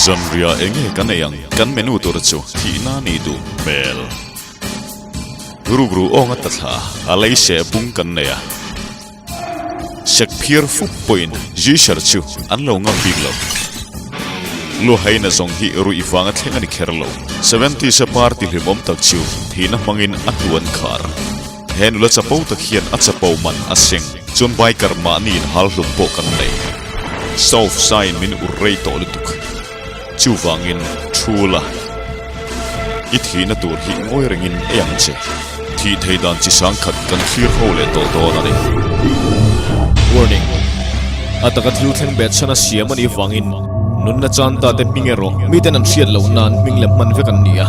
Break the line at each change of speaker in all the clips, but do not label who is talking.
Zanriah enge kan ei ang? Kan menu tur chu thihna a nih duh hmel. Rukru awnga ta thla a lei seh bung kan nei a. Sek phiar fup pawhin Zisher chu an lo ngam bik lo. Luhaina zawng hi ruih vanga thleng a ni kher lo. Seventies a party hlimawm tak chu thihna hmangin a hnu an khar. He nula chapo tak hian a chapo man a seng chuan biker mahni inhal hlum pawh kan nei. South sain min ur rei tawh lutuk. Chuvangin thu la, i thihna tur hi ngawi rengin ei ang che. Thih thei dan chi sang khat kan thlir ho leh tawh dawn a ni.
Warning, A taka thil thleng bet chhan a siam a nih vangin nunna chan ta te hming erawh miten an hriat loh nan hming lem hman vek an ni a.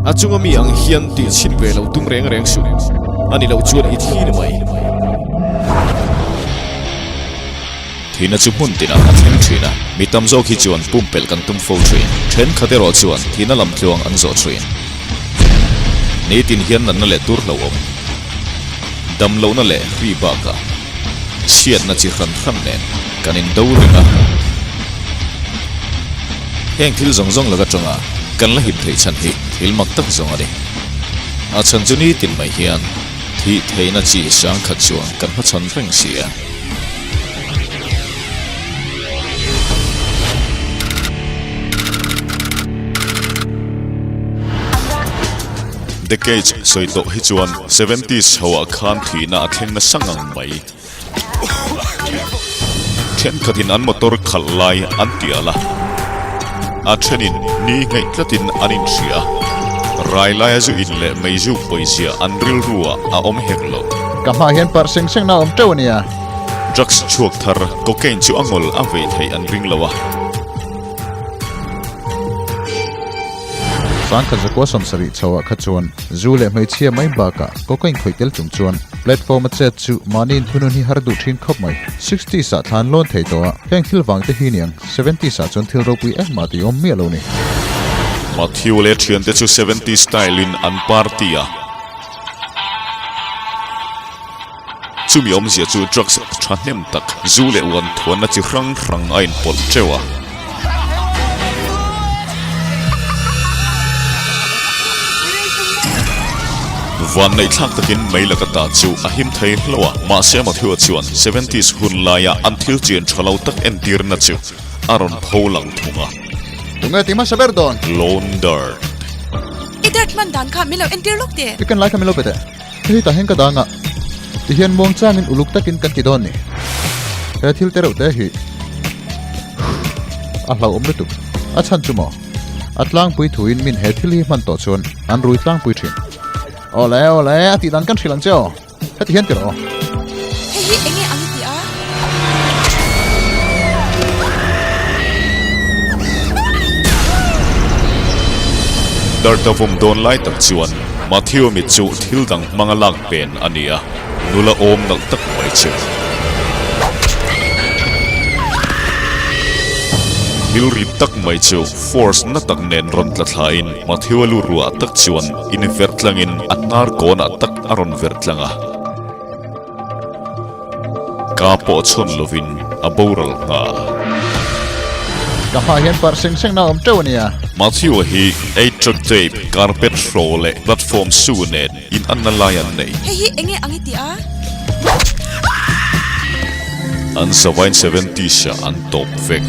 A chunga mi ang hian tih chhin ve lo tum reng reng suh. A ni loh chuan i thi ni mai.
Thihna chu hmun tinah a thleng thin a, mi tam zawk hi chuan pumpelh kan tum fo thin. Thenkhat erawh chuan thihna lam tluang an zawh thin. Nitin hian natna leh tur hlauhawm, damlohna leh hri bakah chhiatna chi hran hran nen kan indo reng a. Heng thil zawng zawng lak atanga kan la him theih chhan hi thil mak tak zawng a ni. A chhan chu nitin mai hian thih theihna chi sangkhat chuan kan hmachhawn reng si a. Decades sawi tawh hi chuan seventies ho ah khan thihna a thleng nasa ngang mai. Thenkhatin an motor khalh lai an tial a, a thenin ni ngaih tlatin an inhria. Rai laia zu in leh meizuk pawizia an rilru ah a awm hek lo.
Ka hmaah hian parh seng seng na a awm teuh a nia.
Drugs chhuak thar cocaine chu a ngawl a vei theih an ring lo a.
Sangkhat zakua 70 chhoah kha chuan zu leh hmeichhia mai bakah cocaine khawih tel chung chuan platform a chet chu mahni inthunun hi har duh thin khawp mai. Sixties ah thlan lawn thei tawh a, heng thil vang te hi niang seventies ah chuan thil ropui engmah tih awm miah lo ni.
Matthew leh thiante chu seventies style in an party a. Chumi awmzia chu drugs thahnem tak zu leh uan thuanna chi hrang hrang a inpawlh teuh a. Vanneihthlak takin mei laka ta chu a him thei hlauh a, mahse Matthew-a chuan seventies hun laia an thil chian tha lo tak entirna chu a rawn pho lang thung a.
Tunge ti hmasa ber dawn?
Lone Dart.
I dart hman dan kha min lo entir lawk teh.
I ken lai kha min lo pe teh. Hei tah hian ka dang a, tihian muang changin uluk takin kan ti dawn ni. He thil te reuh te hi a hlauhawm lutuk. A chhan chu maw? A tlangpui thuin min he thil hi hman tawh chuan an rui tlangpui thin. Awle awle, a tih dan kan hrilh ang che aw. Heti hian ti rawh aw.
Hei hi enge ang i ti a?
Dartavawm dawn lai tak chuan Matthew mit chu thil dang hmanga lak pen a ni a, nula awm nalh tak mai chu. Thil rit tak mai chu force na tak nen rawn tla thlain Matthew-a lu ruah tak chuan inverh tlangin a hnar kawnah tak a rawn verh tlang a. Ka pawh chhawn lovin a boral nghal.
Ka hmaah hian parh seng seng na a awm teuh a nia.
Matthew-a hi eight track tape, carpet hraw leh platform shoe nen in anna lai an nei.
Hei hi enge ang i ti a?
An savain seventies ah an tawp vek.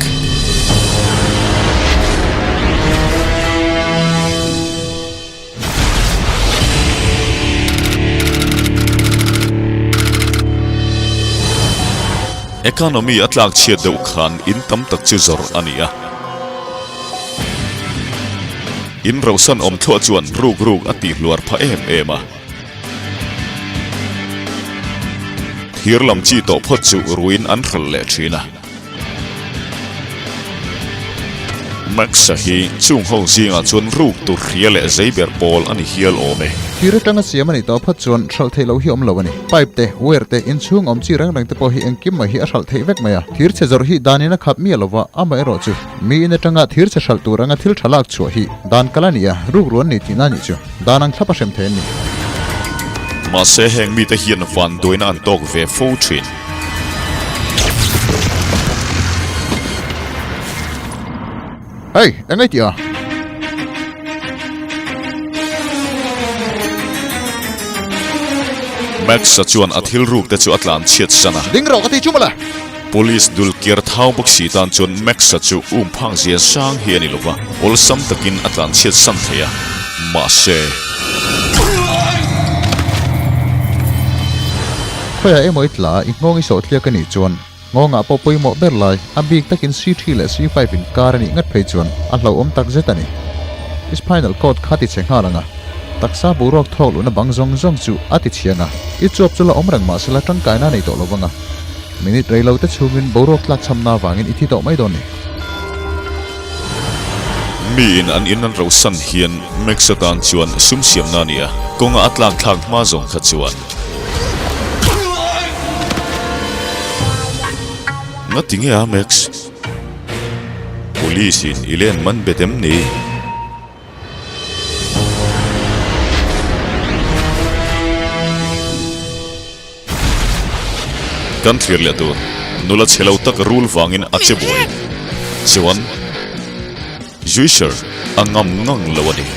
Economy a tlak chhiat deuh khan in tam tak chu zawrh a ni a. In rohsan awm thluah chuan ruk ruk a tih hluar pha em em a. Thir lam chi tawh phawt chu ruin an hralh leh thin a. Max-a hi chung ho zingah chuan ruk tur hria leh zei ber pawl a ni hial awm e.
Thir atanga siam a nih tawh phawt chuan hralh theih loh hi awm lo a ni. Pipe te, wire te, inchhung awm chi reng reng te pawh hi engkim mai hi a hralh theih vek mai a. Thir chhe zawrh hi danin a khap miah lova, amaherawh chu mi in atanga thir chhe hralh tur anga thil tha lak chhuah hi dan kal a ni a, ruk ruan ni tihna a nih chu. Dan ang thlap a hrem thei an ni.
Mahse heng mite hian vanduaina an tawk ve fo thin.
Hey, eng ngai tih a?
Max-a chuan a thil ruk te chu a tlan chhiat san a.
Ding rawh ka ti chu mawle!
Police dul kiar thau bawk si tan chuan Max-a chu um phak zia sang hi a ni lova, awlsam takin a tlan chhiat san thei a. Mahse.
Khawiah emaw i tla a, i nghawng i sawh tliak a nih chuan nghawngah pawh pawimawh ber lai, a bik takin C3 leh C5 inkar a nih ngat phei chuan a hlauhawm tak zet a ni. I spinal cord kha ti chhe nghal ang a, taksa boruak thawk luhna bang zawng zawng chu a ti chhiang a, i chuap chu la awm reng mahsela tangkaina a nei tawh lo vang a. Minute rei lo te chhungin boruak tlakchhamna avangin i thi tawh mai dawn ni.
Miin an in an rosan hian Max atan chuan sum siamna a ni a, kawnga a tlak thlak hma zawng kha chuan. Ngati nge a Max? Police in i len man bet em ni? Kan thlir leh tur nula chhe lo tak rul vangin a che buai chuan Zuisher a ngam ngang lo a ni.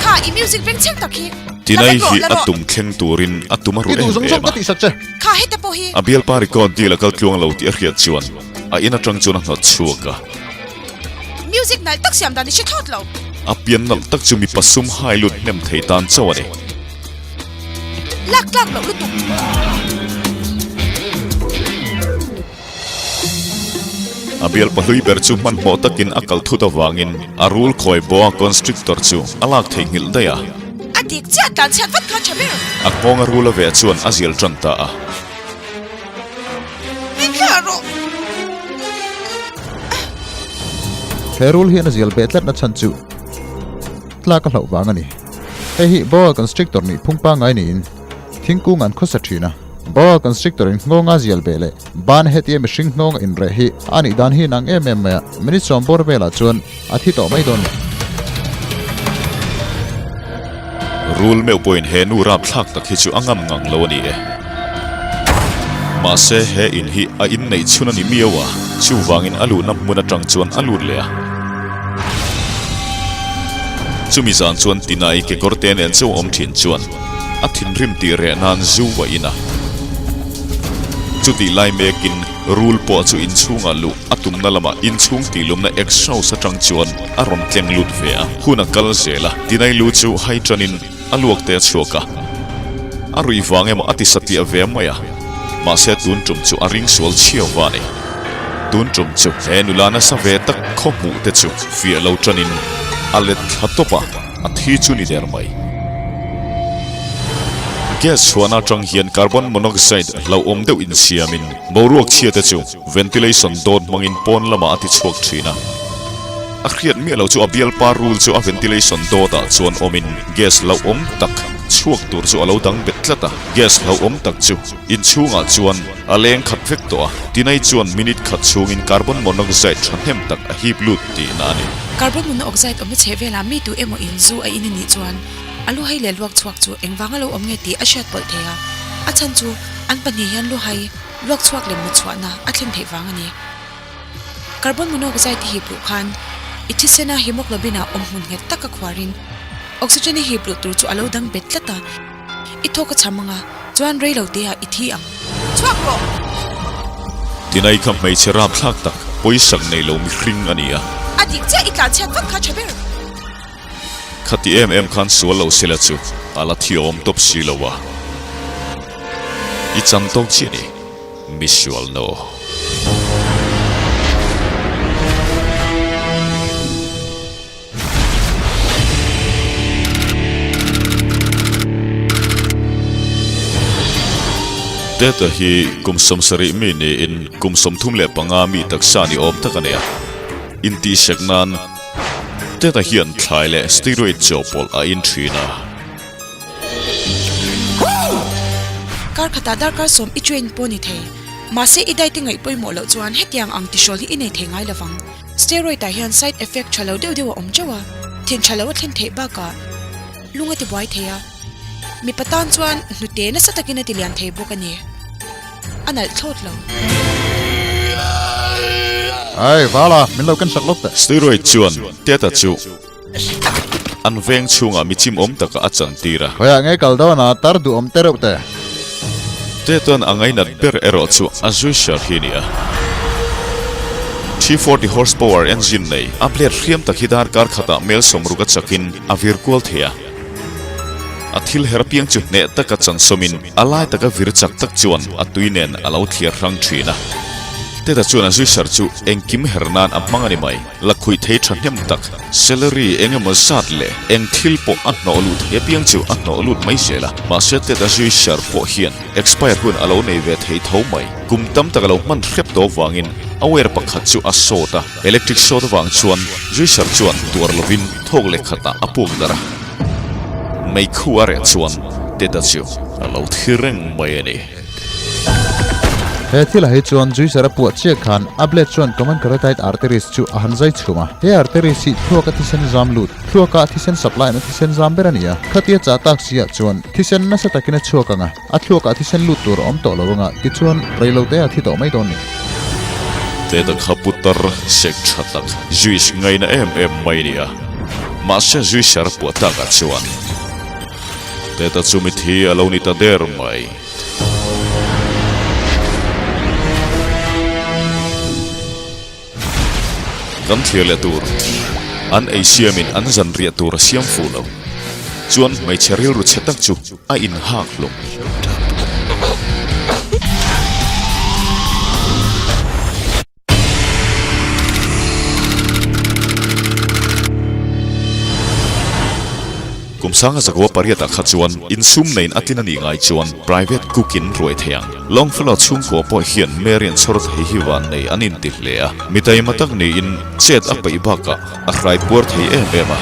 Kha i music beng chheng tak hi.
Tinai hi a tum thleng turin a tum a ru em em a.
Kha heta pawh hi.
A bialpa record deal a kal tluang lo tih a hriat chuan a in atang chuan a hnawt chhuak a.
Music nalh tak siam dan i hre thlawt lo.
A pian nalh tak chu mipa sum hai lut hnem thei tan chauh a ni.
Lak tlak loh lutuk.
A bialpa hlui ber chu hmanhmawh takin a kal thut avangin a rul khawi boa constrictor chu a lak theihnghilh daih a.
A dik chiah tlan chhiat vat kha tha ber.
A nghawng a rul a veh chuan a zial tan ta a.
Min thlah rawh.
He rul hian a zial beh tlatna chhan chu tlak a hlauh vang a ni. Hei hi boa constrictor nih phung pangngai niin thingkung an khawsa thin a. Boa constrictor in nghawnga zial beh leh ban hetia mihring hnawng a inreh hi a nih dan hi inang em em mai a, minute sawm bawr velah chuan a thi tawh mai dawn ni.
Rul meuh pawhin he nu rapthlak tak hi chu a ngam ngang lo a ni e. Mahse he in hi a inneih chhun a ni miau a, chuvangin a luhna hmun atang chuan a lut leh a. Chumi zan chuan Tinai kekawr te nen chauh awm thin chuan a thinrim tih reh nan zu a in a. Chutih lai mekin rul pawh chu inchhungah luh a tumna lamah inchhung tihlumna exhaust atang chuan a rawn tleng lut ve a. Hun a kal zel a, Tinai lu chu hai tanin a luak te a chhuak a. A ruih vang emaw a ti satliah ve mai a, mahse tun tum chu a ring sual chhiau va a ni. Tun tum chu he nula nasa ve tak khaw hmuh te chu fiah lo tanin a let thla tawp a, a thi chu ni der mai. Gas chhuahna atang hian carbon monoxide hlauhawm deuh insiamin boruak chhia te chu ventilation dawt hmangin pawn lamah a ti chhuak thin a. A hriat miah lo chu a bialpa rul chu a ventilation dawtah chuan awmin gas hlauhawm tak chhuak tur chu a lo dang bet tlat a. Gas hlauhawm tak chu inchhungah chuan a leng khat vek tawh a, tinai chuan minute khat chhungin carbon monoxide thahnem tak a hip lut tihna a ni.
Carbon monoxide awmna chheh velah mi tu emaw in zu a in a nih chuan a luhai leh luak chhuak chu engvanga lo awm nge tih a hriat pawlh thei a, a chhan chu an pahnih hian luhai luak chhuak leh mut chhuahna a thlen theih vang a ni. Carbon monoxide i hip luh khan i thisena hemoglobin ah awm hmun nghet taka khuarin oxygen i hip luh tur chu a lo dang bet tlat a, i thawk a cham anga chuan rei lo te ah i thi ang. Chhuak rawh!
Tinai kha hmeichhe rapthlak tak pawisak nei lo mihring a ni a.
A dik chiah i tlanchhiat vat kha tha ber.
Khati em em khan sual lo sela chu a la thiawm tawp si lo a. I chan tawk chiah ni. Misual no. Teta hi kum 70 mi niin kum 35 mi taksa ni awm tak a ni a. Intihsek nan Teta hian thlai leh steroid chawhpawlh a in thin a.
Kar khatah darkar sawm i train pawh ni thei. Mahse i diet i ngaih pawimawh loh chuan hetiang ang tihrawl hi i nei thei ngai lovang. Steroid ah hian side effect tha lo deuh deuh a awm teuh a, thin tha lo a thlen theih bakah lung a tibuai thei a. Mipa tan chuan hnute nasa takin a ti lian thei bawk a ni. A nalh thlawt lo.
Ai, Vala, min lo ken sak lawk teh.
Steroid chuan Teta chu an veng chhungah mi chim awm takah a chantir a.
Khawiah nge kal dawn a, tar duh awm te reuh teh.
Teta'n a ngainat ber erawh chu a Zuisher hi a ni a. 340 horsepower engine nei, a blade hriam tak hi darkar khatah mel 60 a chakin a vir kual thei a. A thil her apiang chu hneh taka chansawmin a lai taka vir chak tak chuan a tui nen a lo thliar hrang thin a. Teta chuan a Zuisher chu engkim her nan a hmang a ni mai. Lakhuih thei thahnem tak, celery eng emaw zat leh eng thil pawh a hnawh lut thei apiang chu a hnawh lut mai zel a, mahse Ted-a zui shar pawh hian expire hun a lo nei ve thei tho mai. Kum tam tak a lo hman hrep tawh avangin a wire pakhat chu a short a, electric short avang chuan zui shar chuan tuar lovin thawk leh khatah a puk darh a. Meikhu a reh chuan Ted-a chu a lo thi reng mai a ni.
He thilah hi chuan Juicer a puah chiah khan a blade chuan common carotid arteries chu a han zai chhum a. He arteries hi thluaka thisen zam lut, thluaka thisen supply na thisen zam ber a ni a. Khatia chah tak si ah chuan thisen nasa takin a chhuak ang a, a thluakah thisen lut tur a awm tawh lo ang a, tichuan reilote a thi tawh mai dawn ni.
Teta kha putar sek tha tak Juice ngaina em em mai a ni a, mahse Juicer a puah takah chuan Teta chu mithi a lo ni ta der mai. Kan thlir leh tur an ei siamin an zan riah tur a siam fuh lo chuan hmeichhe rilru chhe tak chu a inhak hlawm. Kum sanga zakua pariatah kha chuan insum neiin a tlin a nih ngai chuan private cook in ruai thei ang. Longfellow chhungkua pawh hian Mary an chhawr thei hi van nei an inti hle a, mi taima tak niin chet a peih bakah a hrai puar thei em em a.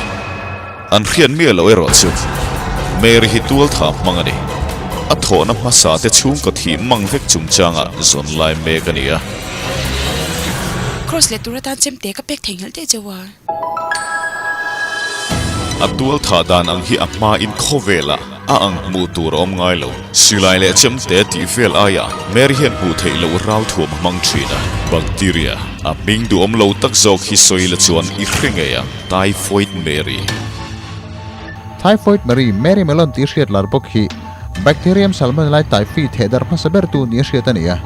An hriat miah loh erawh chu Mary hi tualtha hmang a ni. A thawhna hmasa te chhungkaw thih mang vek chungchangah zawn lai mek a ni a.
Cross leh tur atan chemte ka pek theihnghilh daih cheu a.
A tualtha dan ang hi a hmain khawvelah a ang hmuh tur a awm ngai lo. Silai leh chemte tih vel aiah Mary hian hmuh theih loh ralthuam a hmang thin a. Bacteria a hming duhawm lo tak zawk hi sawi la chuan i hre ngei ang. Typhoid Mary.
Typhoid Mary, Mary Melon tih hriat lar bawk hi Bacterium Salmonellae typhi thehdarh hmasa bertu nia hriat a ni a.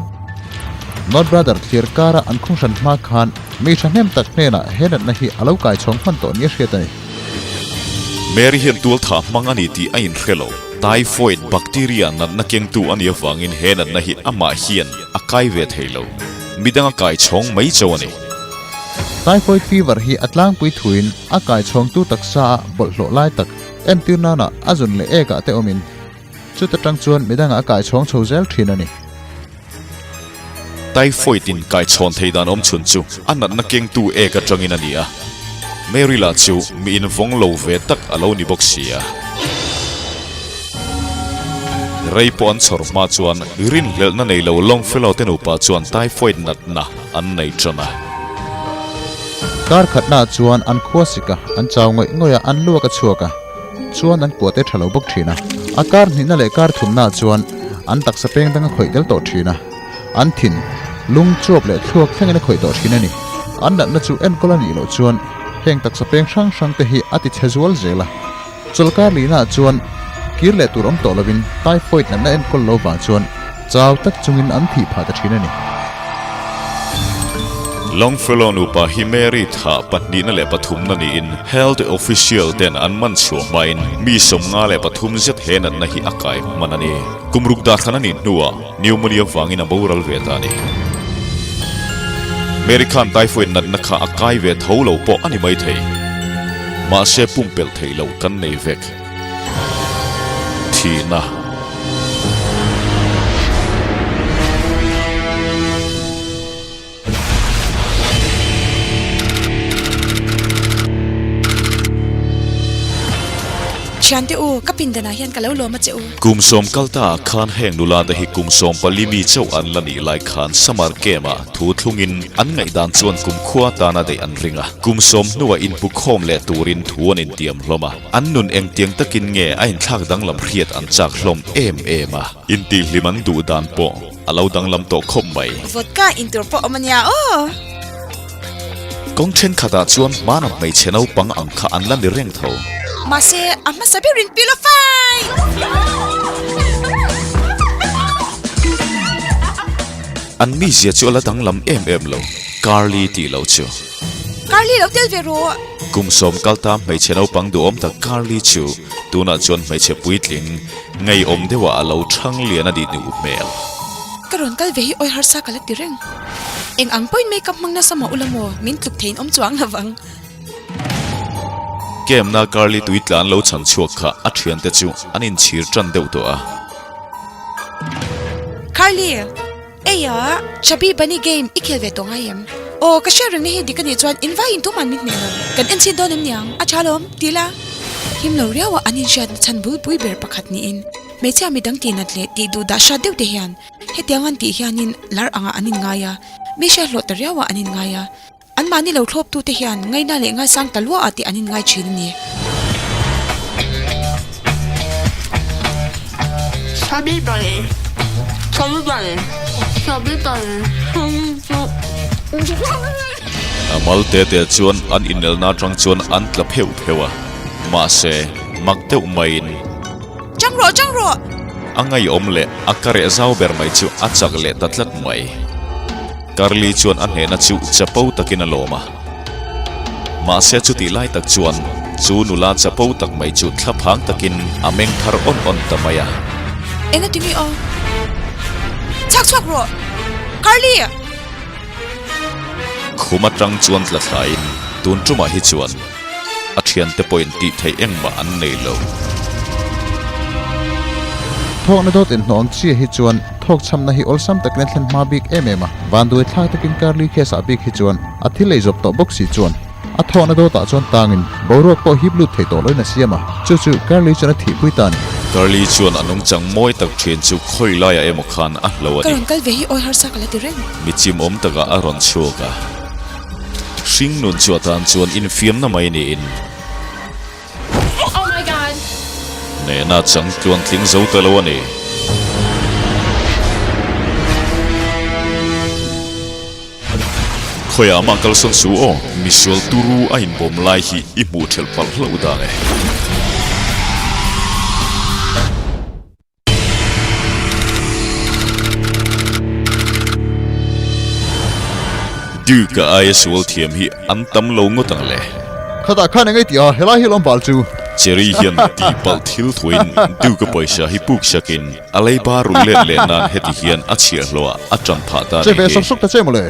North Brother thlir kara an khung hran hma khan mi thahnem tak hnenah he natna hi a lo kai chhawng hman tawh nia hriat a ni.
Mary hian tualtha hmang a ni tih a inhre lo. Typhoid bacteria natna kengtu a nih avangin he natna hi amah hian a kai ve thei lo. Midang a kai chhawng mai chauh a ni.
Typhoid fever hi a tlangpui thuin a kai chhawngtu taksa a bawlhhlawh lai tak entir nana a zun leh ek ah te awmin chuta tang chuan midangah a kai chhawng chho zel thin a ni.
Typhoid in kai chhawn thei dan awm chhun chu a natna kengtu ek atangin a ni a, Mary lah chu mi invawng lo ve tak a lo ni bawk si a. Rei pawh an chhawr hma chuan rinhlelhna nei lo Longfellow te nupa chuan typhoid natna an nei tan a.
Kar khatnaah chuan an khua sik a, an chau ngawih ngawih a, an luak a chhuak a, chuan an kuah te tha lo bawk thin a. A kar hnihna leh kar thumnaah chuan an taksa peng dang a khawih tel tawh thin a, an thin, lung, chuap leh thluak thlengin a khawih tawh thin a ni. An natna chu enkawl a nih loh chuan heng taksa peng hrang hrang te hi a ti chhe zual zel a. Chawlhkar lihnaah chuan kir leh tur awm tawh lovin typhoid natna enkawl lo vang chuan chau tak chungin an thih phah ta thin a ni.
Longfellow nupa hi Mary thah pahnihna leh pathumna niin Health Official ten an man chhuah hmain mi 53 zet he natna hi a kai hman a ni. Kum ruk dahhran a nih hnuah pneumonia vangin a boral ve ta a ni. Mary khan typhoid natna kha a kai ve tho lo pawh a ni maithei. Mahse pumpelh theih loh kan nei vek. Thihna.
Thiante u, ka pindanah hian ka lo lawm a che u.
Kum sawm kal ta ah khan heng nula te hi kum 14 mi chauh an la nih lai khan summer camp ah thu thlungin an ngaihdan chuan kum khua tana daih an ring a. Kum sawm hnuah inpu khawm leh turin thu an intiam hlawm a. An nun engtiang takin nge a inthlak danglam hriat an chak hlawm em em a. Intihhlim an duh dan pawh a lo danglam tawh khawp mai.
Vodka intur pawh awm a nia aw.
Kawng thenkhatah chuan hmana hmeichhe naupang ang kha an la ni reng tho.
Mahse, a hmasa berin pillow fight!
An mizia chu a la danglam em em lo, Carly tih loh chu.
Carly lo tel ve rawh!
Kum sawm kal ta hmeichhe naupang duhawm tak Carly chu tunah chuan hmeichhe puitling ngeiawm deuhah a lo thang lian a nih duh hmel.
Ka rawn kal ve hi awi harsa ka la ti reng. Eng ang pawhin makeup hmang nasa mah ula maw, min tluk theiin awm chuang lo vang.
Camp-na Carly tui tlan lo chhan chhuak kha a thiante chu an inchhir tan deuh tawh a.
Carly, Eia, Chubby Bunny game i khel ve tawh ngai em? Aw, ka hriat rengna hi dik a nih chuan in vaiin tuman min hneh lo. Kan en chhin dawn em niang? A tha lawm, ti la. Him lo riaua an inhriatna chhan bulpui ber pakhat niin hmeichhia midang tihnat leh tih duh dah hrat deuh te hian Hetiang an tih hianin lar angah an inngai a, mi hriathlawh ta riauah an inngai a, anmahni lo thlawptute hian ngaina leh ngaisang ta luaah tih an inngai thin a ni.
A mal te te chuan an inelna atang chuan an tla pheuh pheuh a, mahse mak deuh maiin.
Chang rawh, chang rawh!
A ngaiawm leh a ka reh zau ber mai chu a chak leh ta tlat mai. Carly chuan a hnehna chu chapo takin a lawm a. Mahse chutih lai tak chuan chu nula chapo tak mai chu thlaphang takin a meng thar awn awn ta mai a.
Eng a ti nge aw? Chhak chhuak rawh! Carly!
Khum atang chuan tla thlain tun tumah hi chuan A thiante pawhin tih theih engmah an nei lo.
Thawkna dawt inhnawh ang chiah hi chuan thawk chhamna hi awlsam takin a thlen hma bik em em a. Vanduai thlak takin Carly case ah bik hi chuan a thil ei zawp tawh bawk si chuan a thawkna dawtah chuan tangin boruak pawh hip lut thei tawh loin a siam a, chu chu Carly chuan a thihpui ta a ni.
Carly chuan a nungchang mawi tak thin chu khawi laiah emaw khan a hlo a
Ka
ni.
rawn kal ve hi awi harsa ka la ti reng.
Mi chimawm takah a rawn chhuak a. Hringnun chu atan chuan infiamna mai niin nena chang tluan tling zo ta lo a ni. Khawiah mah kalsawn su aw, misual turu a inbawm lai hi i hmuh thelh palh hlauh dan e. Duke-a aia sual thiam hi an tam lo ngawt ang le.
Khatah khan eng ei tih a, helai hi lawm bal chu.
Cherry hian tihpalh thil thuin Duke-a pawisa hi puk sakin a leiba rulh let leh nan heti hian a chhiahhlawh ah a tan phah ta
Che
nih
ve
hi.
sawk sawk ta che mawle.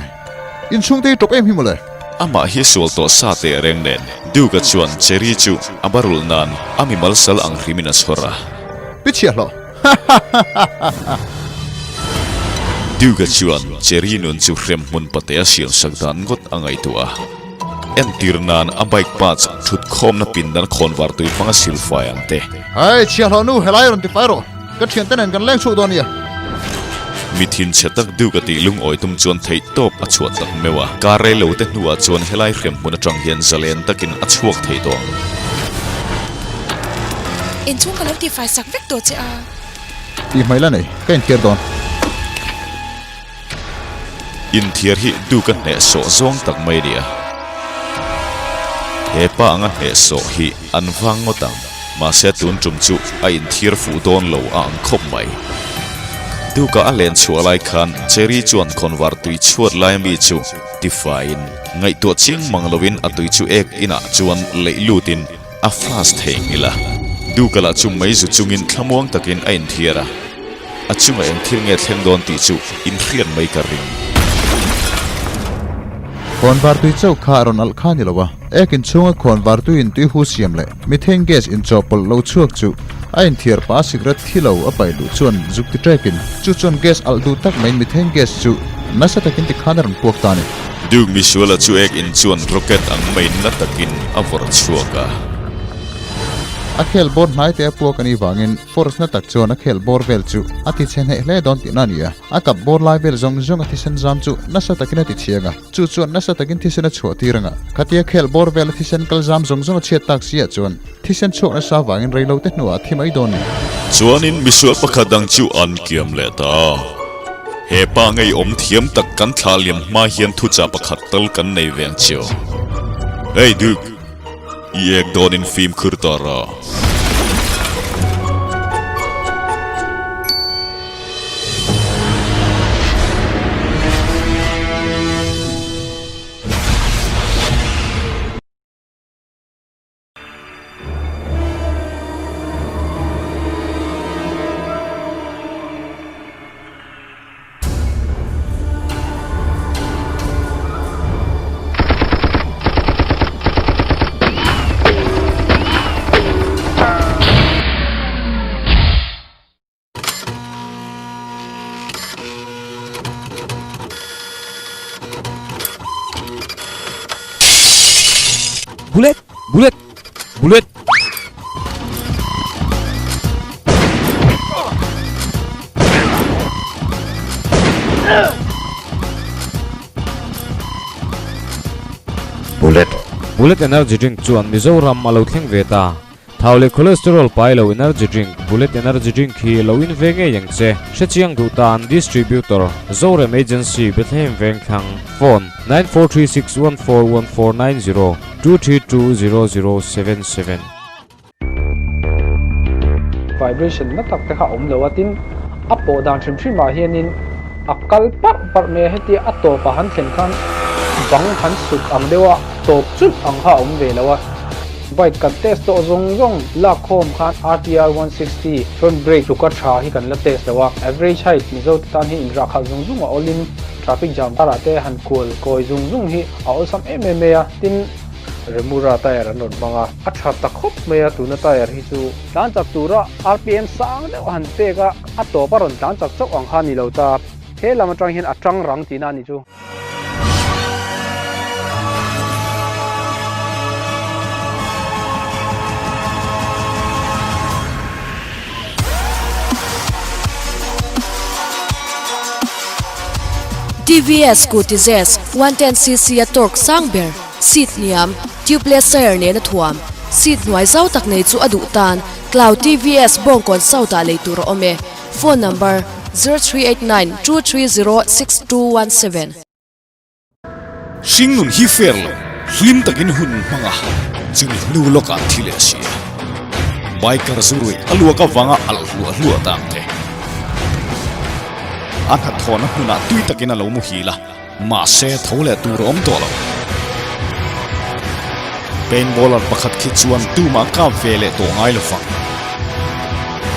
Inchhungte hi tawp em hi mawle.
Amah hi sual tawh sa teh reng nen Duke-a chuan Cherry chu a ba rulh nan a mimal sal ang hrimin a chhawr a.
Pi chhiahhlawh.
Duke-a chuan Cherry nun chu hrem hmun patea siam sak dan ngawt a ngaihtuah a. Entir nan a bike parts thut khawmna pindan khawnvar tui hmanga silfai ang te.
Hei, chhiahhlawh nu, helai rawn ti fai rawh. Ka thiante nen kan leng chhuak dawn nia.
Mi thinchhe tak Duke-a tih lungawi tum chuan theih tawp a chhuah tak meuh a. Kar rei lo te hnuah chuan helai hrem hmun atang hian zalen takin a chhuak thei tawh ang.
Inchhung ka lo tifai sak vek tawh che a.
Tih hmai la nei, ka inthiar dawn.
Inthiar hi du ka hnehsawh zawng tak mai a ni a. He pa anga hnehsawh hi an vang ngawt ang. Mahse tun tum chu a inthiar fuh dawn lo a ang khawp mai. Duka a len chhuah lai khan Cherry chuan khawnvar tui chhuat lai ami chu tifaiin ngaihtuah chiang mang loin a tui chu ek inah chuan leih lutin A flash theihnghilh a, Duka lah chu mei zu chungin thlamuang takin a inthiar a, a chungah eng thil nge thleng dawn tih chu inhriat mai ka ring.
Khawnvar tui chauh kha a rawn alh kha ni lo a, ek inchhunga khawnvar tui in tui hu siam leh methane gas inchawhpawlh lo chhuak chu a inthiar pah a cigarette thi lo a paih luh chuan zuk ti ṭekin chu chuan gas alh duh tak maiin methane gas chu nasa takin tikhan a rawn puak ta a ni.
Duke Misuala chu ek in chuan rocket ang mai na takin a vawrh chhuak a.
A khel bawr hnai te a puak a nih vangin force na tak chuan a khel bawr vel chu a ti chhe hneh hle dawn tihna a ni a. A kap bawr lai vel zawng zawng a thisen zam chu nasa takin a ti chhiang a, chu chuan nasa takin thisen a chhuah tir ang a. Khatia khel bawr vel a thisen kal zam zawng zawng a chhiat tak si ah chuan thisen chhuak nasa vangin rei lo te hnuah a thi mai dawn ni.
Chuanin misual pakhat dang chu an kiam leh ta. He pa ngeiawm thiam tak kan thlah liam hma hian thuchah pakhat tal kan nei ve ang chiu. Hey Duke! I ek dawnin fimkhur ta ra.
Bullet! Bullet! Bullet!
Bullet.
Bullet energy drink chuan Mizoram a lo thleng ve ta. Thau leh cholesterol pai lo energy drink Bullet energy drink hi lo in ve ngei ang che. Hrechiang duh tan Distributor, Zorem Agency, Bethlehem Vengthlang, Phone, 9436141490, 2320077.
Vibration na tak te kha a awm lo a, tin a pawh dan hrim hrim ah hianin a kal parh parh mai a, hetia a tawp ah han thlen khan bang han sut ang deuh a tawp chulh ang kha a awm ve lo a. Bike kan test tawh zawng zawng lak khawm khan RTR 160 front brake tluka tha hi kan la test lo a, average height Mizo te tan hi inrah khalh zung zung a awlin traffic jam karah te han kual kawi zung zung hi a awlsam em em mai a, tin Remura tyre an rawn hmang a, a tha ta khawp mai a tuna tyre hi chu. Tlan chak tura RPM sang deuh han pek a, a tawp a rawn tlan chak chauh ang kha a ni lo ta, he lam atang hian a tang rang tihna a ni chu.
TVS Scooty Zest 110cc a torque sang ber, seat hniam, tubeless tyre nena thuam, seat hnuai zau tak nei chu a duh tan Cloud TVS Bawngkawn South ah lei tur a awm e. Phone number, 0389 230 6217.
Hring nun hi fair lo, hlim takin hun hmang a, chumi hnu lawkah thi leh si a. Biker zu ruih a luak avanga alh hluah hluah ta ang te. A hnathawhna hmunah tui takin a lo muhil a. Mahse, tho leh tur a awm tawh lo. Paintballer pakhat khi chuan tumah kap ve leh tawh ngai lo vang.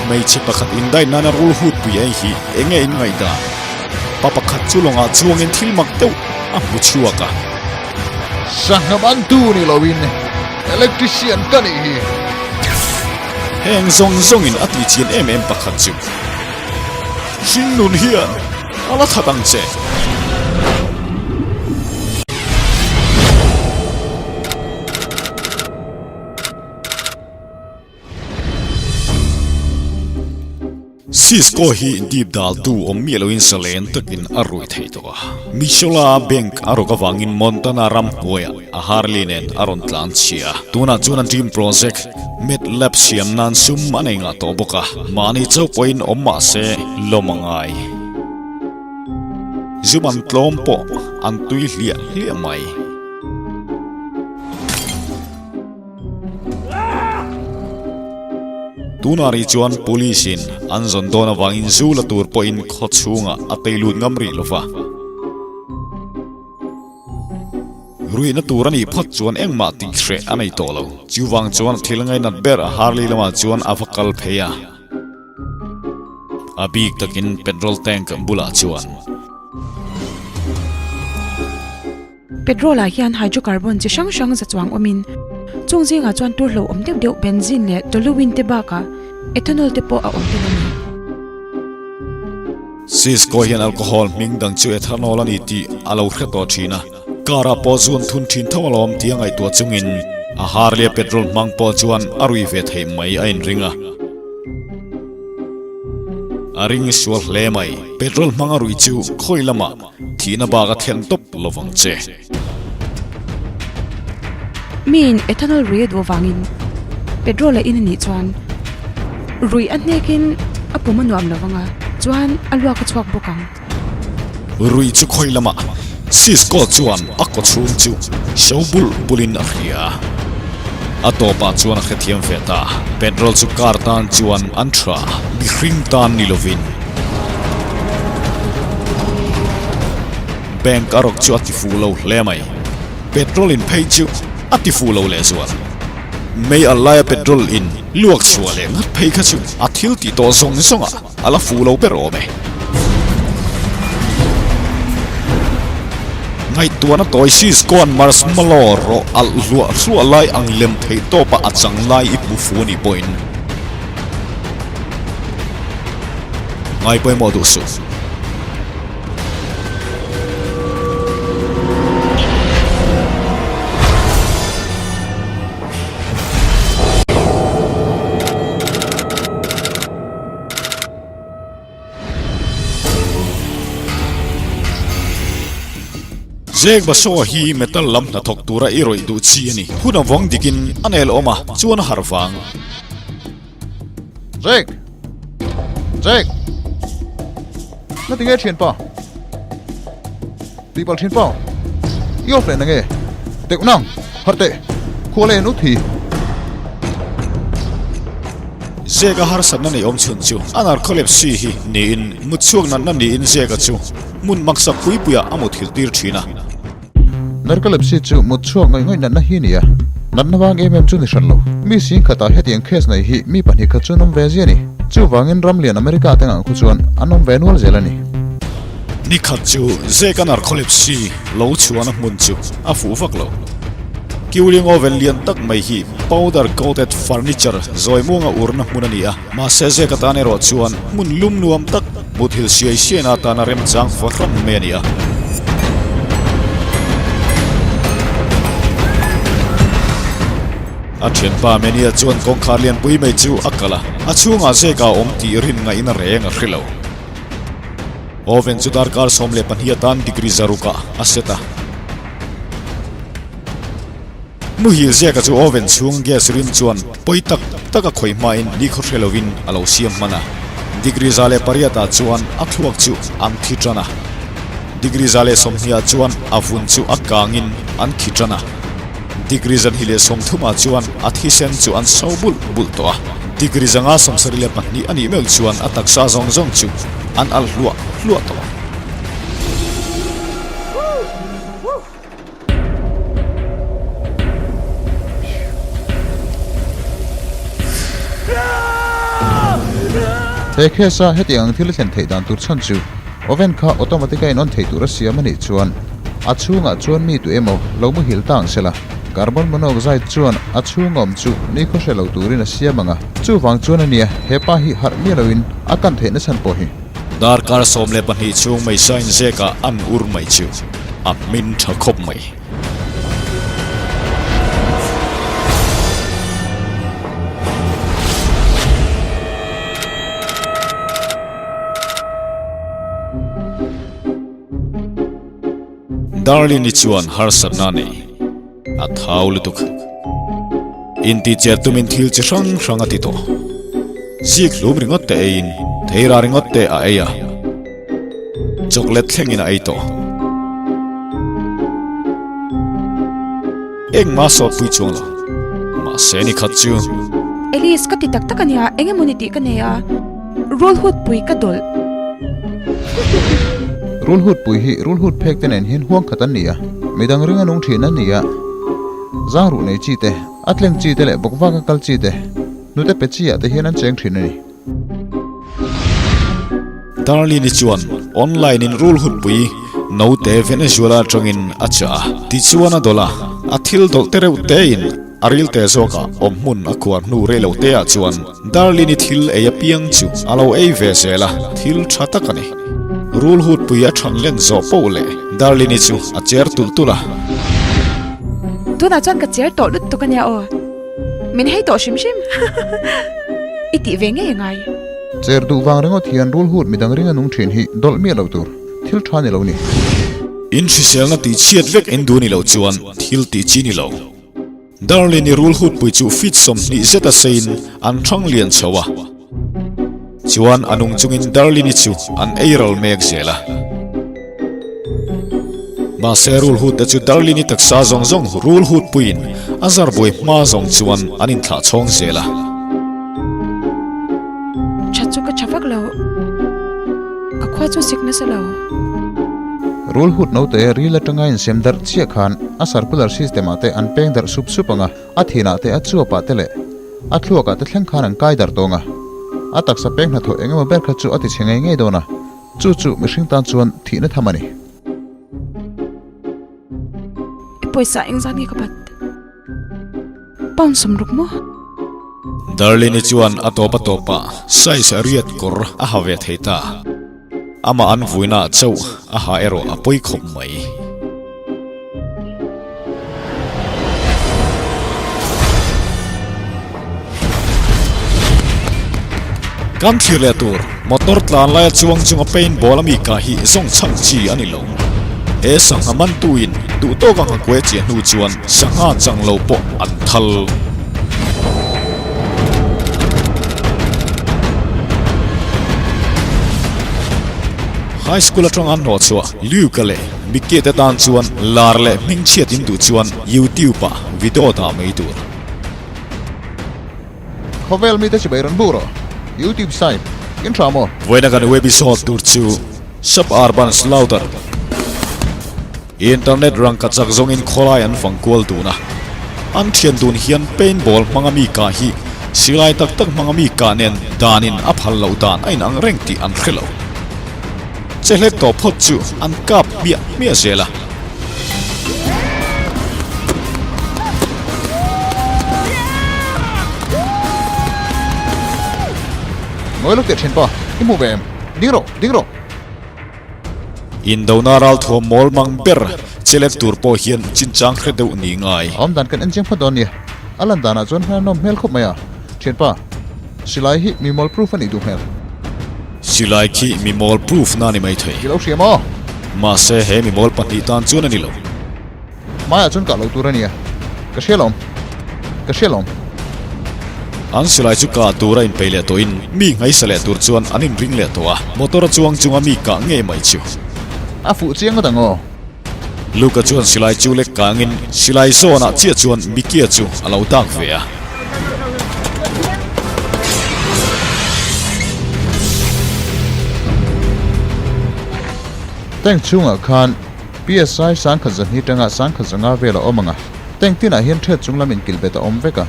Hmeichhe pakhat indaih nana rul hut pui ei hi enge in ngaihdan? Pa pakhat chu lawngah chuangin thil mak deuh a hmu chhuak a.
Sangha mantu ni loin electrician ka nih hi.
Heng zawng zawngin a tihchian em em pakhat chu hringnun hian A la that ang che. Cisco hi dip daltu awm miah loin salen takin a rui thei tawh a. Missoula Bank a rawk avangin Montana ram hnuaiah a Harley nen a rawn tlan chhia a. Tunah chuan a dream project Meth lab siam nan sum a nei ngah tawh bawk a, mahni chauh pawhin awm mah se lawm a ngai. Zum an tlawm pawh an tui hliah hliah mai. Tunah rih chuan police in an zawn dawn avangin zu la tur pawhin khaw chhungah a tei lut ngam rih lo va. Ruihna tur a nih phawt chuan engmah tih hreh a nei tawh lo. Chuvang chuan thil ngainat ber Harley lamah chuan a va kal phei a. A bik takin petrol tank bulah chuan.
Petrol ah hian hydrocarbon chi hrang hrang za chuang awmin chung zingah chuan tur hlauhawm deuh deuh benzene leh toluene te bakah ethanol te pawh a awm tel a ni.
Cisco hian alcohol hming dang chu ethanol a ni tih a lo hre tawh thin a, car ah pawh zuan thun thin tho alawm tih a ngaihtuah chungin. A Harley-a petrol hmang pawh chuan a rui ve theih mai a inring a. A ring sual hle mai. Petrol hmanga rui chu khawi lamah thihna bak a thlen tawp lovang che.
Miin ethanol rui a duh avangin petrol a in a nih chuan rui a hnekin a pum a nuam lovang a, chuan a luak a chhuak bawk ang.
Rui chu khawi lamah Cisco chuan a kaw chhung chu so bulh bulhin a hria. A tawpah chuan a hrethiam ve ta, petrol chu car tan chuan an tha, mihring tan ni lovin. Bank a rawk chu a ti fuh lo hle mai. Petrol in phei chu a ti fuh lo lehzual. Mei al laia petrol in luak chhuah leh ngat phei kha chu a thil tih tawh zawng zawngah a la fuh lo ber awm e. Ngaihtuahna tawi Cisco-a'n marshmallow rawh alh hluah hluah lai ang lem theih tawpa a chang lai i hmu fu a nih pawhin ngai pawimawh duh suh. Zek Basaw hi metal lam hnathawk tura i rawih duh chi a ni. Hun a vawng dikin a nel awm a, chuan a harh vang.
Zek! Zek! Na tinge thianpa? Tihpalh thianpa? I off leh na nge? Teuh nang! Harh teh! Khua leh en ut hi!
Zeka harsatna nei awm chhun chu a narcolepsy hi niin mutchhuak natna niin Zeka chu hmun maksak pui puiah a muthilh tir thin a.
Narcolepsy chu mutchhuak ngawih ngawih natna hi a ni a, natna vang em em chu ni hran lo. Mi sing khatah hetiang case nei hi mi pahnih khat chu an awm ve zia a ni. Chuvangin ram lian America te ngah khu chuan an awm ve nual zel a ni.
Ni khat chu Zeka narcolepsy lo chhuahna hmun chu a fuh vak lo. Curing oven lian tak mai hi powder coated furniture zawi muanga urna hmun a ni a, mahse Zeka tan erawh chuan hmun lum nuam tak muthilh siai siaina atana remchang fahran mai a ni a. A thianpa Mania chuan kawngkhar lianpui mai chu a kal a, a chhungah Zeka a awm tih rin ngaihna reng a hre lo. Oven chu darkar 12 atan degree zarukah a set a. Muhil ziaka chu oven chhung gas rim chuan pawi tak tak a khawih hmain nikhaw hre lovin a lo siam hman a. Degree 108 ah chuan a thluak chu an thi tan a. Degree 120 ah chuan a vun chu a kangin an khi tan a. Degree 230 ah chuan a thisen chu an so bulh bulh tawh a. Degree 572 a nih meuh chuan a taksa zawng zawng chu an alh hluah hluah tawh.
He case a heti ang thil thlen theih dan tur chhan chu oven kha automatic a in on thei tur a siam a nih chuan a chhungah chuan mi tu emaw lo muhil ta ang sela carbon monoxide chuan a chhung awm chu nikhaw hre lo turin a siam ang a chuvang chuan a nia hepa hi harh miah loin a kan theihna chhan pawh hi.
Darkar 12 chhung mai sain zek ah an ur mai chu a hmin tha khawp mai. Darlene-i chuan harsatna a nei. A thau lutuk. Intihcher tumin thil chi hrang hrang a ti tawh. Zik hlum ringawt te eiin theira ringawt te a ei a. Chocolate thlengin a ei tawh. Engmah sawt pui chuang lo. Mahse ni khat chu.
Elise, ka ti tak tak a nia, eng emaw ni tih ka nei a. Rulhut pui ka dawlh.
Rulhut pui hi rulhut phek te nen hian huang khat an ni a, midang ringa nung thin an ni a. Zang ruh nei chi te, a tleng chi te leh bawk vaka kal chi te, hnute pe chi ah te hian an cheng thin a ni.
Darlene-i chuan online in rulhut pui note Venezuela atangin a chah a, tichuan a dawlh a, a thil dawlh te reuh tein a ril te zawkah awm hmun a khuar hnu rei lo te ah chuan Darlene-i thil ei apiang chu a lo ei ve zel a, thil tha tak a ni. Rulhut pui a than len zawh poh leh Darlene-i chu a cher tulh tulh a.
Tunah chuan ka cher tawh lutuk ania aw. Min hei tawh hrim hrim. I tih ve ngei a ngai.
Cher duh vang ringawt hian rul hut midang ringa nung thin hi dawlh miah lo tur thil tha ni lo ni.
In hriselna tih chhiat vek in duh ni lo chuan thil tih chi ni lo. Darlene i rul hut pui chu feet 20 zet a seiin an thang lian chho a. Chuan a nung chungin Darlene i chu an ei ral mek zel a. Mahse rul hut te chu Darlene i taksa zawng zawng rul hut puiin a zar buai hma zawng chuan an inthlah chhawng zel a.
Tha chu ka tha vak lo. Ka khua chu sik nasa lo.
Rul hut note ril atanga insem darh chiah khan a circular system ah te an peng darh sup sup ang a, a thinah te a chuapah te leh a thluakah te thleng khan an kai darh tawng a. A taksa peng hnathawh eng emaw ber kha chu a ti chhe ngei ngei dawn a, chu chu mihring tan chuan thihna tham a ni.
I pawisa engzat nge ka bat? Pound 60 maw?
Darlene chuan a tawp a tawpah size riat kawr a ha ve thei ta. Amah an vuina ah chauh a ha erawh a pawi khawp mai. Kan thlir leh tur motor tlan laia chuang chunga paint ball a mi kah hi zawng chhang chi a ni lo. He sangha mantuin duh tawk anga kuai chiah hnu chuan sangha chang lo pawh an thal. High school atang an hnawh chhuah Luke-a leh Mickey te tan chuan lar leh hmingchhiat in duh chuan YouTube ah video dah mai tur.
Khawvel mite chibai rawn buk rawh YouTube site in tha maw?
Vawiina kan webisode tur chu Suburban Slaughter. Internet rangka chak zawngin khawlai an fang kual dun a, an thian dun hian paintball hmanga mi kah hi silai tak tak hmanga mi kah nen danin a phal loh dan a inang reng tih an hre lo. Che hlek tawh phawt chu an kap hmiah hmiah zel a.
Ngawi lo teh thin pa, i hmu ve em? Ding rawh, ding rawh!
Indona ralthuam mawl mang ber chelek tur pawh hian chinchang hre deuh ni ngai.
A awm dan kan en chiang phawt dawn nia. A lan danah chuan hna nawm hmel khawp mai a, thianpa. Silai hi mi mawl proof a nih duh hmel.
Silai khi mi mawl proof na ni mai thei.
I lo hria maw?
Mahse he mi mawl pahnih tan chuan a ni lo.
Hmaiah chuan kah lo tur a nia. Ka hria lawm. Ka hria lawm.
An silai chu kah tur a inpeih leh tawhin mi ngaisa leh tur chuan an inring leh tawh a, motor a chuang chunga mi kah ngei mai chu.
A fuh chiang ngawt ang aw.
Luka chuan silai chu lek kangin silai zawnah chiah chuan Mikia chu a lo dak ve a.
Tank chhungah khan PSI sangkhat zahni tanga sangkhat zanga vel a awm ang a, tank tinah hian thread chung lam inkilh bet a awm vek a,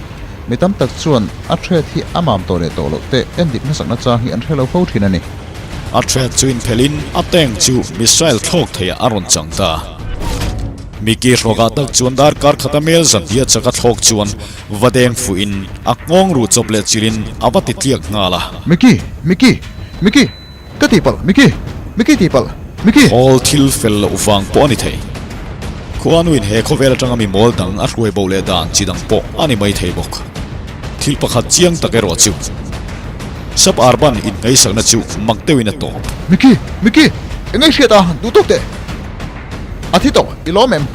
mi tam tak chuan a thread hi a mam tawh leh tawh loh te en dik hmasakna chang hi an hre lo fo thin a ni.
A thread chu inphelhin a tank chu missile thlawk theiah a rawn chang ta. Miki hrawkah tak chuan darkar khata mel zanhnia chaka thlawk chuan va deng fuhin a nghawng ruh chawp leh chilhin a va ti tliak nghal a.
Miki! Miki! Miki! Ka tihpalh, Mickey! Mickey tihpalh, Mickey!
Hawl thil fel loh vang pawh a ni thei. Khuanuin he khawvel atanga mi mawl dang a hruai bo leh dan chi dang pawh a ni mai thei bawk. Thil pakhat chiang tak erawh chu Suburban inngaihsakna chu mak deuhin a tawp.
Mickey! Mickey! Eng nge hriat a, duh tawk teh! A thi tawh, i lawm em?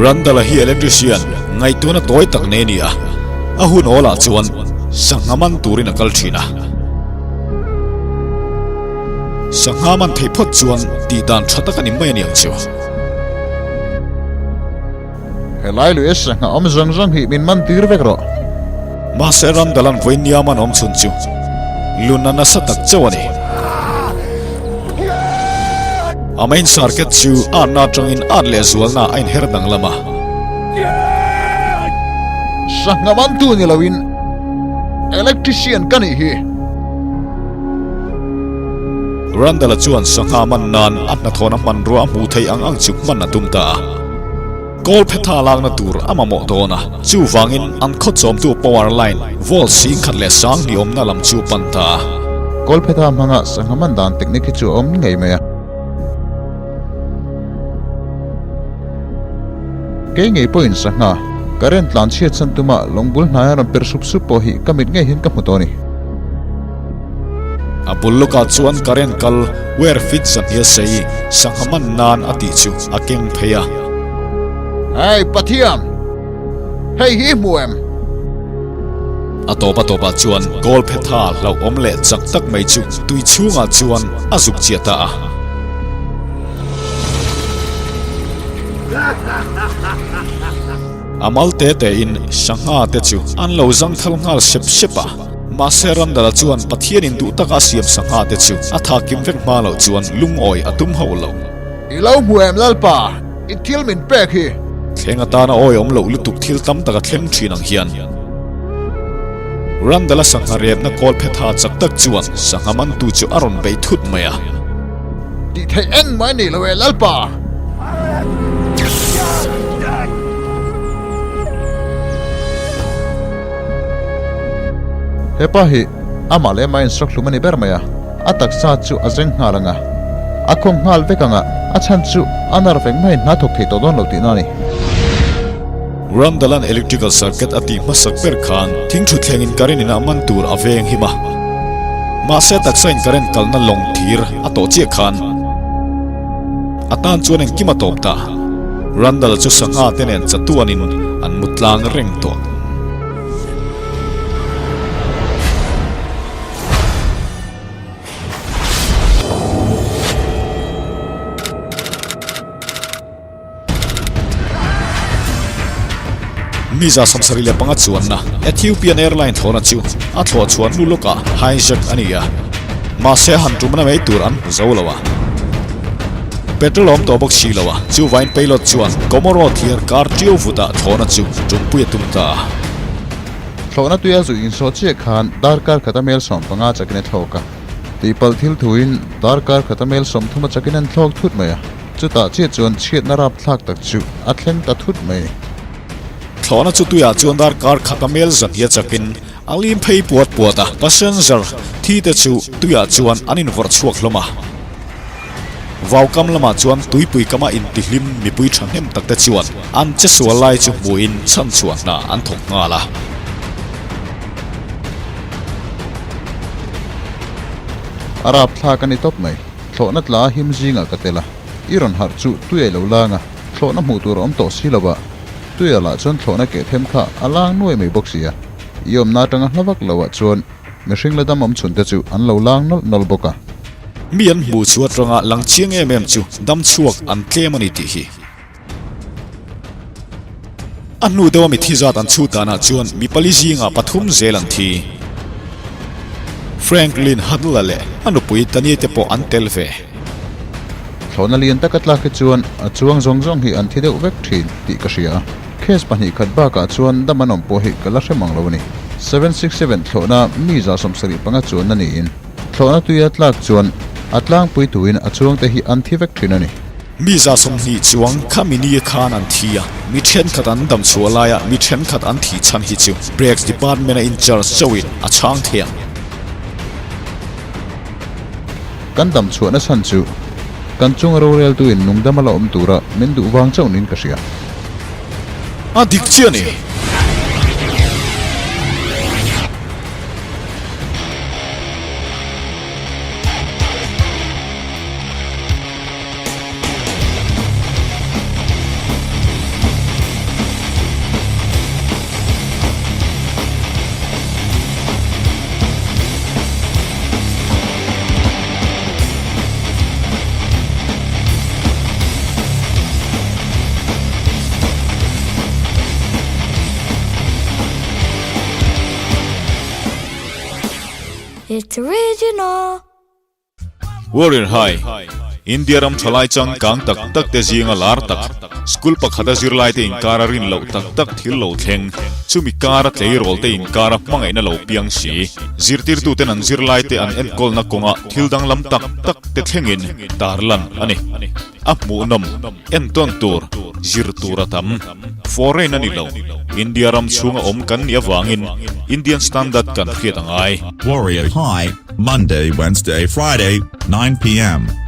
Randall-a hi electrician ngaihtuahna tawi tak nei a ni a, a hun awlah chuan sangha man turin a kal thin a. Sangha man theih phawt chuan tih dan tha tak a ni mai a ni ang chu.
Helai lui a sangha awm zawng zawng hi min man tir vek rawh.
Mahse Ramdalan vawi niam an awm chhun chu lun a nasa tak chauh a ni. A main circuit chu atna atangin at leh zualna a inher danglam a.
Sangha mantu ni loin electrician ka nih hi.
Randala chuan sangha man nan a hnathawhna hmanrua a hmuh theih ang ang chu hman a tum ta a. Kawlphetha lakna tur a mamawh dawn a, chuvangin an khaw chawmtu power line volt 10,000 awmna lam chu pan ta a.
Kawlphetha hmanga sangha man dan technique hi chu a awm ngei mai a. Kei ngei pawhin sangha current tlan chhiat chhan tuma lawng bul hnaia rawn per sup sup pawh hi ka mit ngei hian ka hmu tawh a ni.
A bul lawkah chuan current kal wire fit zahnia sei sangha man nan a tih chu a keng phei a.
Hei Pathian! Hei hi hmu em?
A tawp a tawpah chuan Kawlphetha hlauhawm leh chak tak mai chu tui chhungah chuan a zuk chiah ta a. A mal te tein sangha te chu an lo zangthal nghal sep sep a. Mahse Randala chuan Pathianin duh taka a siam sangha te chu a tha kim vek hma loh chuan lungawi a tum hauh lo.
I lo hmu em Lalpa, i thil min pek hi.
Thleng atana awiawm loh lutuk thil tam tak a thleng thin ang hian Randala sangha repna kawl phetha chak tak chuan sangha mantu chu a rawn bei thut mai a.
Tih theih engmah i nei lo e Lalpa! Hepa hi amah leh amah instruct hlum a ni ber mai a, a taksa chu a zeng nghal ang a, a khawng nghal vek ang a, a chhan chu a nar vek maiin hna thawk thei tawh dawn lo tihna a ni.
Ramdalan electrical circuit a tih hmasak ber khan thingthu thlengin current in a man tur a veng him a, mahse taksa in current kalna lawng thir a tawh chiah khan a tan chuan engkim a tawp ta. Randal chu sangha te nen chatuanin an mu tlang reng tawh. Miza 75 chuanna Ethiopian Airline thlawhna chu a thlawh chhuah hnu lawkah hijack a ni a, mahse han tumna mai tur an hmu zo lo a. Petrol a awm tawh bawk si lo a, chuvain pilot chuan Comoro thliar kar ṭiau vutah thlawhna chu ṭumpui a tum ta a.
Thlawhna tuia zu insawh chiah khan darkar khata mel 15 chakin a thlawk a, tihpalh thil thuin darkar khata mel 30 chakin an thlawk thut mai a. Chutah chiah chuan chhiatna rapthlak tak chu a thleng ta thut mai.
Thlawhna chu tuiah chuan darkar khata mel zahnia chakin a lim phei puat puat a, passenger thi te chu tuiah chuan an invawrh chhuak hlawm a. Vaukam lamah chuan tuipui kama intihlim mipui thahnem tak te chuan an che sual lai chu hmuhin chhanchhuah hna an thawk nghal a.
A rapthlak a ni tawp mai. Thlawhna tla him zingah ka tel a, i rawn harh chu tui a lo lang a, thlawhna hmuh tur a awm tawh si lo a, tuia lah chuan thlawhna keh them kha a lang nuai mai bawk si a, i awmna atanga hla vak loah chuan mihring la dam awm chhun te chu an lo lang nawlh nawlh bawk a.
Mi an hmuh chu atanga lang chiang em em chu dam chhuak an tlem a ni tih hi. A hnu deuha mithi zat an chhut danah chuan mi pali zingah pathum zel an thi. Franklin Huddle-a leh a nupui Tania te pawh an tel ve.
Thlawhna lian taka tlak hi chuan a chuang zawng zawng hi an thi deuh vek thin tih ka hria a. Case pahnih khat bakah chuan dam an awm pawh hi ka la hre mang lo a ni. 767 thlawhna mi 75 chuanna niin thlawhna tuia tlak chuan a tlangpui tuin a chuangte hi an thi vek thin a ni.
Mi 20 chuang kha mi ni khan an thi a, mi thenkhat an dam chhuah laia mi thenkhat an thih chhan hi chu Brakes Department-a in charge chauhin a chhang thei ang.
Kan dam chhuahna chhan chu kan chunga roreltuin nungdam a la awm tura min duh vang chauh niin ka hria.
A dik chiah a ni.
It's original.
Warrior High. India ram thalai changkang tak tak te zinga lar tak, school pakhata zirlaite inkara rin loh tak tak thil lo thleng, chumi kara tleirawl te inkara hmangaihna lo piang si, zirtirtuten an zirlaite an enkawlna kawnga thil danglam tak tak te thlengin tarlan a ni. A hmuhnawm, entawn tur, zir tur a tam. Foreign a ni lo, India ram chhunga awm kan nih avangin Indian standard kan hriat a ngai.
Warrior High, Monday, Wednesday, Friday, 9 pm.